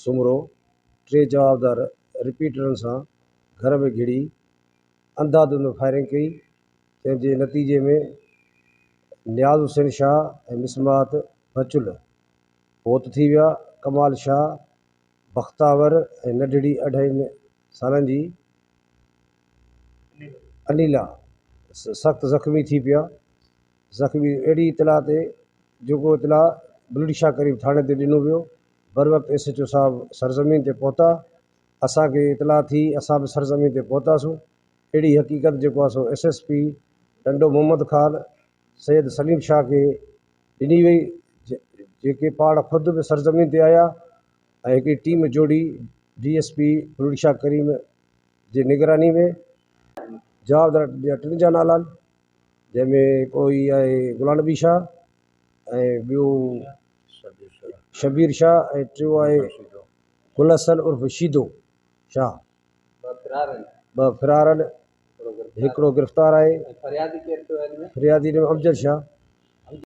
سومرو ٽي جوابدار رپيٽرن سان گهر ۾ گهڙي انڌاڌنڌ فائرنگ ڪئي، جنهن جي نتيجي ۾ نياز حسين شاهه ۽ مسمات بچل فوت ٿي ويا، ڪمال شاهه، بختاور ۽ ننڍڙي اڍائين سالن جي انيلا سخت زخمي ٿي پيا. زخمي اهڙي اطلاع تي جيڪو اطلاع بلڙي شاهه ڪريم ٿاڻي تي ڏنو ويو، بروقت ايس ايڇ او صاحب سرزمين تي پهتا، اسان کي اطلاع ٿي اسان به سرزمين تي پهتاسون، اهڙي حقيقت جيڪو آهي سو S S P Tando Muhammad Khan Syed Saleem Shah کي ڏني وئي، جيڪي پاڻ خود به سرزمين تي آيا ۽ هڪڙي ٽيم جوڙي D S P Bulri Shah Karim جي نگراني ۾ جوابدار جا ٽن جا نالا آهن، جنهن ۾ هڪڙو هي آهي غلام نبي شاهه ۽ ٻيو شبير شاهه ۽ ٽيون آهي گل حسن عرف شيدو شاهه. ٻه فرار آهن، هڪڙو گرفتار آهي. فريادي ۾ امجد شاهه.